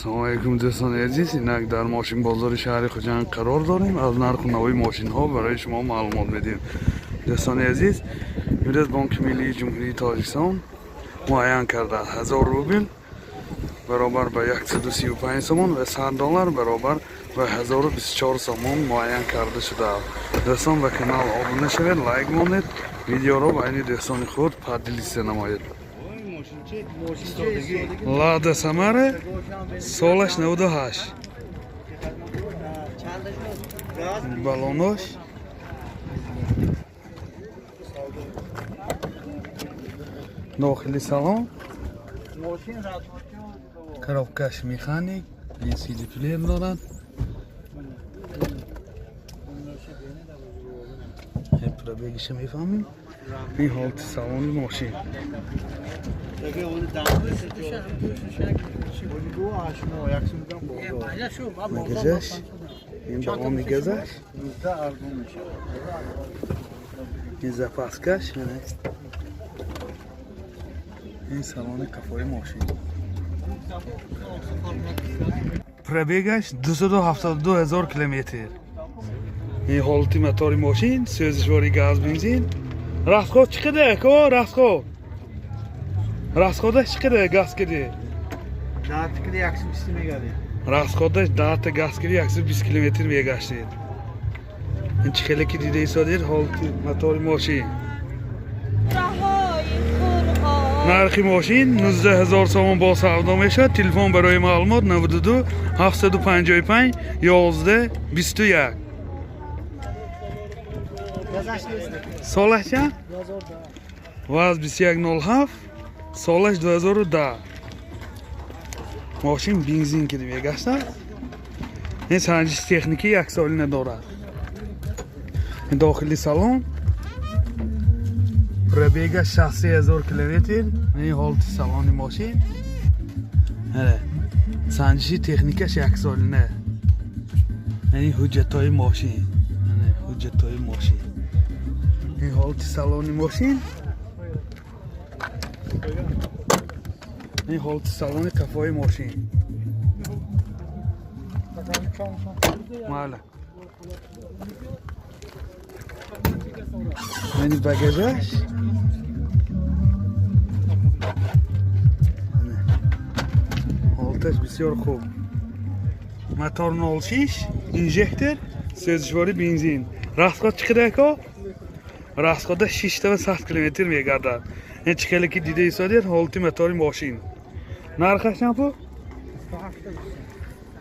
Ассалому алайкум, дӯстони азиз. Инак дар мошинбозори шаҳри Хуҷанд қарор дорем. Аз нарху навои мошинҳо барои шумо маълумот медиҳем. Дӯстони азиз, имрӯз Бонки Миллии Ҷумҳурии Тоҷикистон муайян кардааст: 1000 рубл баробар ба 135 сомон ва 100 доллар баробар ба 1024 сомон муайян карда шудааст. Дӯстон, ба канал обуна шавед, лайк монед, видеоро байни дӯстони худ поделиться намоед. Лада Самара, солаш 98, балонош дохили салон, коробкаш механик, CD плеер дорад. Пробегиша мефаҳмем. Ин ҳолати салони мошин. Газаш, ин балони газаш, ин запаскаш, ин салони қафои мошин. Пробегаш 272 ҳазор километр. Ин ҳолати мотори мошин, сӯзишвори газ, бензин. Расход чӣ қадар, ако? Расход, расходаш чӣ қадар газ киди? Расходаш даҳта газ киди, 120 километр мегаштед. Ин чӣ хеле ки дида истодед, ҳолати мотори мошин. Нархи мошин 19 ҳазор сомон, бо савдо мешавад. Телефон барои маълумот: 92 755 11 21. Солаш чанд? ВАЗ 2107, солаш 2010. Мошин бензин киди мегаштад. Ин санҷиши техникӣ яксолина дорад. Дохили салон, пробега 63 ҳазор километр. Ин ҳолати салони мошин. Санҷиши техникаш яксолина. Ин ҳуҷҷатҳои мошин, ҳуҷҷатҳои мошин. Ин ҳолати салони мошин, ин ҳолати салони қафои мошин. Майла, ини багажаш. Ҳолаташ бисёр хуб. Мотор 06, инжектор, сӯзишвори бензин. Расход чӣ қадар, ако? Расхода 6 ва 100 километр мегардад. Ин чӣ хеле ки дида истодед, ҳолати мотори мошин. Нархаш чанд пул?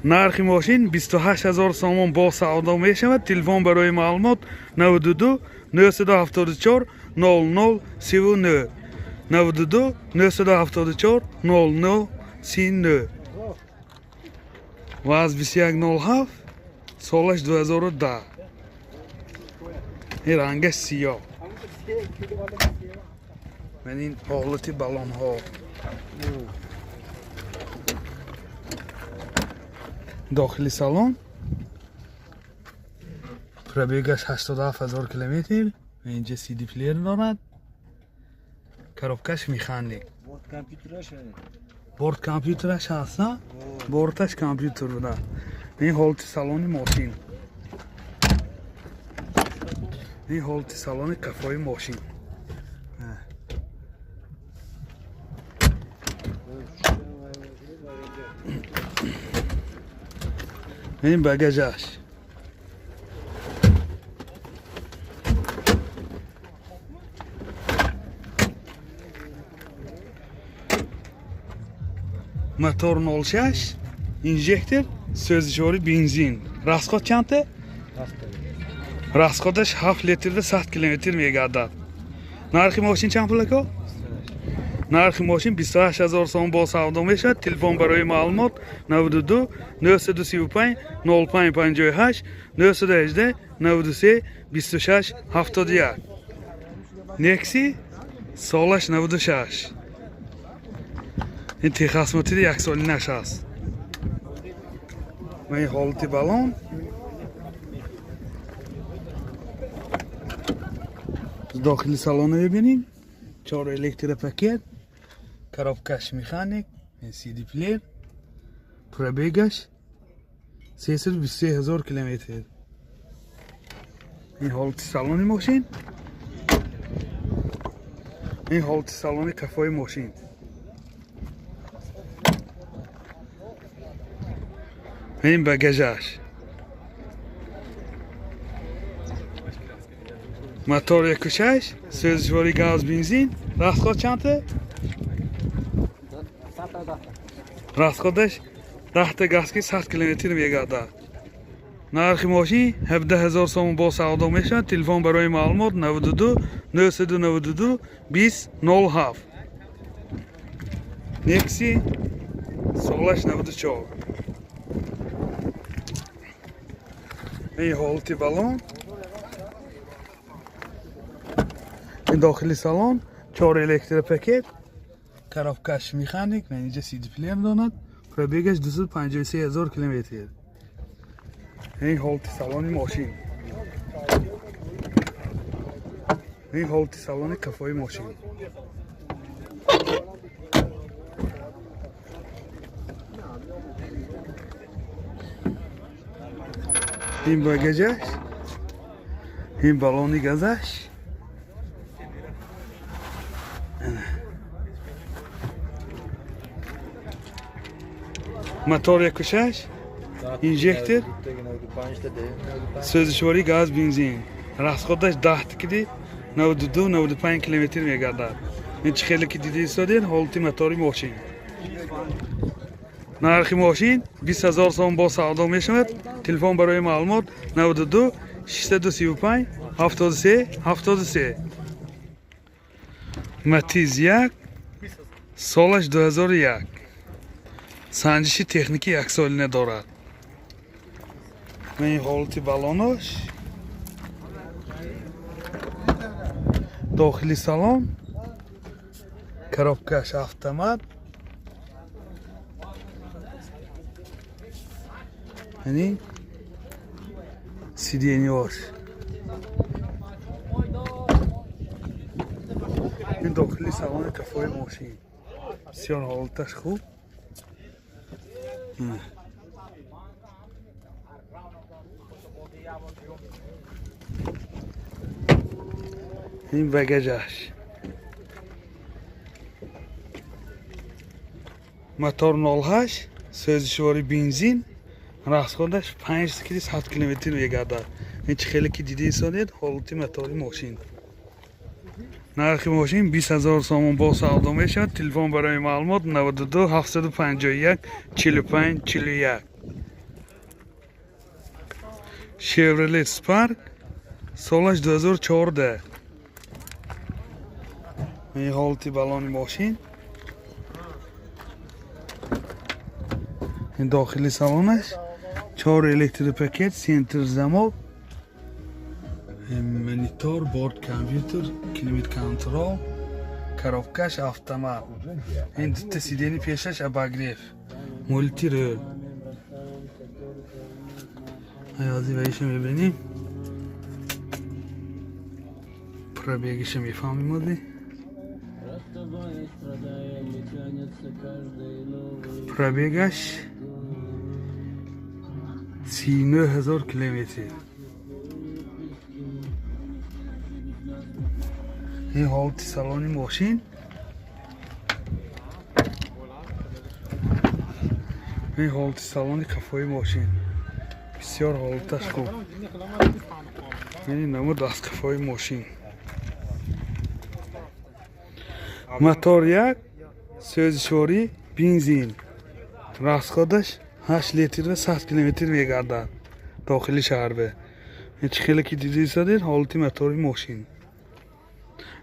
Нархи мошин 28 ҳазор сомон, бо савдо мешавад. Телефон барои маълумот: 92 974 00 39, 92 974 00 39. ВАЗ 2107, солаш 2010, ин рангаш сиёҳ. Ман ин ҳолати балонҳо. Дохили салон, пробегаш 87 ҳазор километр. Инҷа CD плеер дорад, коробкаш механик, борт компютераш ҳаст, борташ компютер буда. Ин ҳолати салони мошин, ин ҳолати салони қафои мошин. Ин багажаш. Мотор 06, инжектор, сӯзишвори бензин. Расход чандта? Расходаш 7 литрда 100 километр мегардад. Нархи мошин чанд пул, ако? Нархи мошин 28 ҳазор сомон, бо савдо мешавад. Телефон барои маълумот: 92 935 05 58, 918 93 26 71. Некси, солаш 96. Ин техосмотри яксолинаш аст. Ва ин ҳолати балон. Дохили салона мебинем: чор электропакет, коробкаш механик, CD плеер. Пробегаш 323 ҳазор километр. Ин ҳолати салони мошин. Ин ҳолати салони қафои мошин. Ин багажаш. Мотор 1.6, сӯзишворӣ газ, бензин. Расход чандта? Расходаш 10 газ ки 100 километр мегардад. Нархи мошин 17 ҳазор сомон бо савдо мешавад. Телефон барои маълумот 92 992 20 07. Некси солаш 94. Ин ҳолати балон. Ин дохили салон 4 электропакет, коробкаш механик, инҷа CD плеер дорад. Пробегаш 253 ҳазор километр. Ин ҳолати салони мошин. Ин ҳолати салони қафои мошин. Ин багажаш, ин балони газаш. Мотор 1.6, инжектор, сӯзишворӣ газ, бензин. Расходаш 10 киди 92-95 километр мегардад. Ин чӣ хеле ки дида истодед, ҳолати мотори мошин. Нархи мошин 20 ҳазор сом бо савдо мешавад. Телефон барои маълумот 92 635 73 73. Матиз 1, солаш 2001. Санҷиши техникӣ яксолина дорад. Ин ҳолати балонош. Дохили салон, коробкаш автомат. Яъне сиденьош. Ин дохили салони қафои мошин. Бисёр ҳолаташ хуб. Ин багажаш. Мотор 0.8, сӯзишворӣ бензин, расходаш 5 кили 100 километр мегардад. Ин чӣ хеле ки дида истодед, ҳолати мотори мошин. Нархи мошин 20 ҳазор сомон бо савдо мешавад. Телефон барои маълумот 92 751 45 41. Chevrolet Spark солаш 2014. Ин ҳолати балони мошин. Ин дохили салонаш 4 электропакет, центр замок, монитор, борт компютер, климат контрол, коробкаш автомат. Ин дута сидени пешаш обогрев, мультирул. Ҳозир ваиша мебинем. Пробегиша мефаҳмем оди. Пробегаш 39 ҳазор километр. Ин ҳолати салони мошин. Ин ҳолати салони қафои мошин. Бисёр ҳолаташ хуб. Ин намуд аз қафои мошин. Мотор 1, сӯзишворӣ, бензин. Расходаш 8 литр ва 100 километр мегардад дохили шаҳр. Ин чӣ хеле ки дида истодед, ҳолати мотори мошин.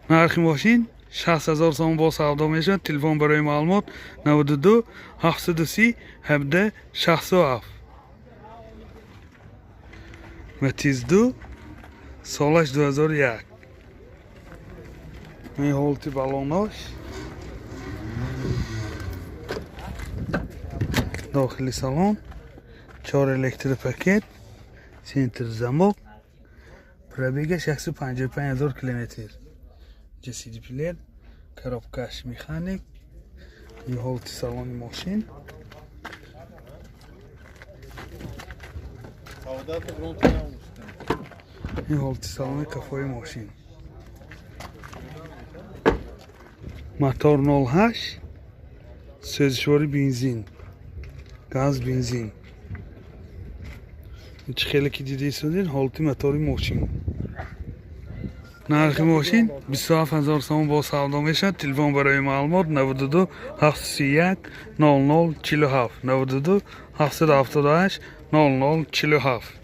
Нархи мошин 60 ҳазор сомон бо савдо мешавад. Телефон барои маълумот 92 730 17 67. Матиз 2, солаш 2001. Ин ҳолати балонош. Дохили салон 4 электропакет, центр замок, пробегаш 155 ҳазор километр. CD плеер, коробкаш механик, ин ҳолати салони мошин. Ин ҳолати салони кафои мошин. Мотор 08, сӯзишвори бензин, газ, бензин. Чӣ хеле ки дида истодед, ҳолати мотори мошин. Нархи мошин 27 ҳазор сомон, бо савдо мешавад. Телефон барои маълумот: 92 731 00 47, 92 778 00 47.